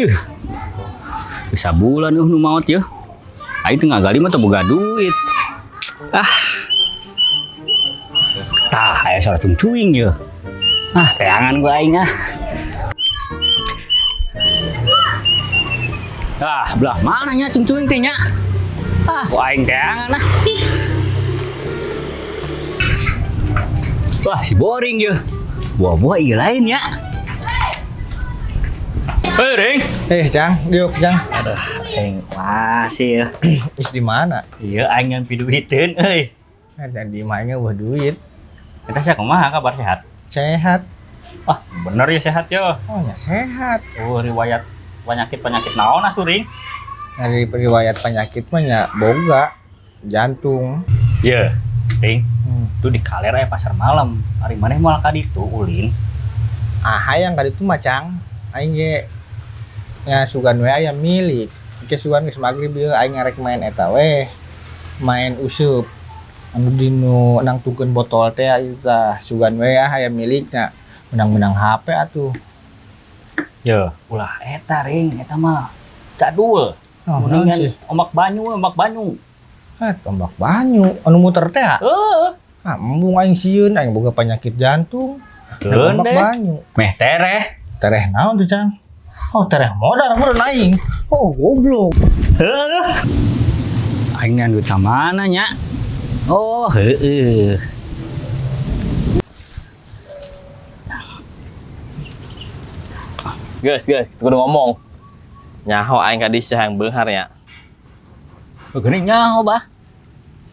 Ih. Bisa bulan nu maot ya. Aing teu ngagali mah teu boga duit. Ah. Tah, aya suara cungcuing ya. Ah, teangan gua aing ah. Ah, belah mana nya cungcuing teh nya? Ah, ku aing teangan ah. Wah, si boring ya. Buah-buah iya lain ya. Hei, Ring. Eh, Cang, diuk, Cang. Aduh, aing masih ya. Is di mana? Iya, aing ngan piduiteun euy. Ada di mana wah duit. Eta sia kumaha kabar sehat? Sehat. Wah, bener ya sehat ya. Oh, ya sehat. Oh, riwayat penyakit-penyakit naon atuh, Ring? Dari riwayat penyakit mah nya boga jantung. Iya, Ring. Hmm. Tuh di kaler aya pasar malam. Ari maneh moal ka ditu ulin. Ah, hayang ka ditu mah, Cang. Aing ge nya sugan we aya milik. Ke sugan geus magrib ieu aing ngarek main eta we. Main useup. Anu dinu nangtungkeun botol teh ieu tah sugan we ah aya milikna. Menang-menang HP atuh. Ye, ulah eta Ring, eta mah jadul. Oh, mendingan sih? Ombak banyu, ombak banyu. Hah, ombak banyu anu muter teh. Heeh. Ah, embung aing sieun, aing boga penyakit jantung. Keun Ombak deh. banyu. Meh tereh. Tereh naon tuh, Cang? Oh, tereh modar meureun aing. Oh, goblok. Heeh. Aing ngan duit ka mana nya? Oh, heeh. Geus, geus, kudu ngomong. Nyaho aing ka dieu hayang beunghar nya. Geuning nyaho, Bah.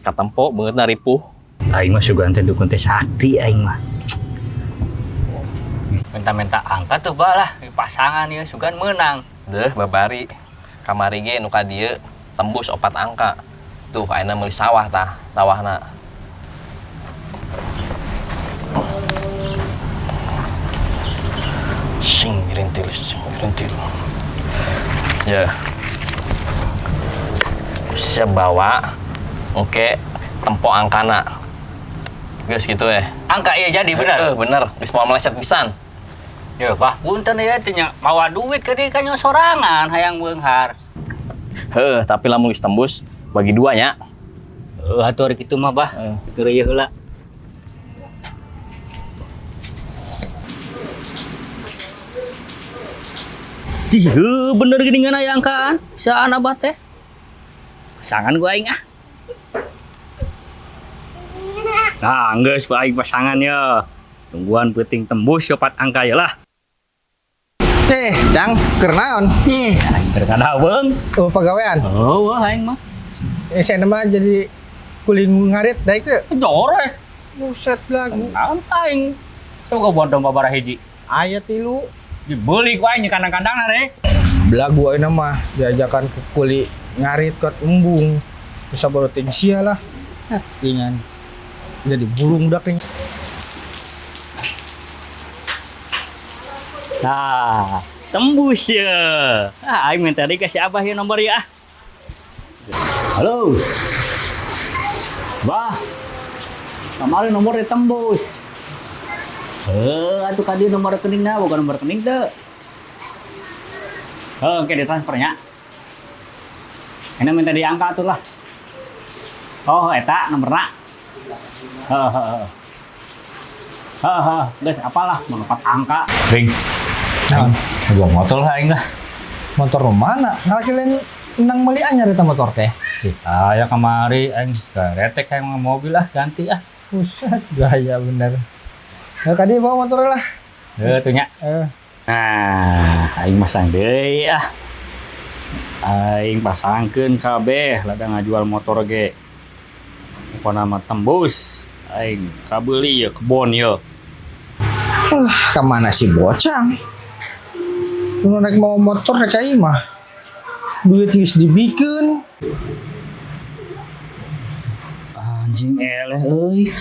Katempo beungeutna ripuh. Aing mah sugan teh dukun teh sakti aing mah. Minta-minta angka tuh bah lah pasangan ya sugan menang. Deuh babari. Kamari ge nu ka dieu tembus 4 angka. Tuh ayeuna meuli sawah tah, sawahna. Sing rintil, sing rintil. Ya. Siap bawa. Oke, tempo angkana. Geus gitu ya. Angka iya jadi bener. Heeh, bener. Geus moal meleset pisan. Ya, bah punten ya teh nya mawa duit ke dieu ka sorangan hayang beunghar. Heuh, tapi lamun geus tembus bagi dua nya. Heuh, atuh ari kitu mah bah. Heeh. Keur ieu heula. Ih, bener gini ngan aya angkaan. Saan abah teh? Pasangan gua aing ah. Nah, geus gua aing pasangan ya. Tungguan peuting tembus 4 angka ya lah. Eh, Cang, keur naon? Nih, aing keur kadaweung. Oh, pagawean. Oh, wah aing mah. Eh, saya mah jadi kuling ngarit daik teu. Jore. Buset lagu. Naon aing? Semoga bontong babara hiji. Aya 3. Dibeli ku aing kandang-kandang re. Belagu ayeuna mah diajakan ke kuli ngarit ke embung. Bisa baru sia lah. Hah, ringan. Jadi burung dak ini. Nah, tembus ya. Ah, aing minta dikasih abah ya nomor ya. Halo. Bah. Kemarin nomornya tembus. Atuh ka dieu nomor rekeningna, bukan nomor rekening teu. Oke ditransfernya. Ini minta diangkat atuh lah. Oh, eta nomorna. Heeh, heeh. Heeh, heeh. Geus apalah, mau 4 angka. Ring. Naon? Gua motor lah aing lah. Motor nu mana? Ngalaki lain nang meuli anyar eta motor teh. Aya kamari aing garetek hayang mobil lah ganti ah. Buset, gaya bener. Nah, kadi bawa motor lah. Heuh tuh nya. Nah, aing masang deui ah. Aing pasangkeun kabeh lada ngajual motor ge. Pokona mah tembus. Aing kabeuli ye kebon ye. Ka mana si bocang? Nu naik mau motor rek aing mah. Duit geus dibikeun. Anjing eleh euy.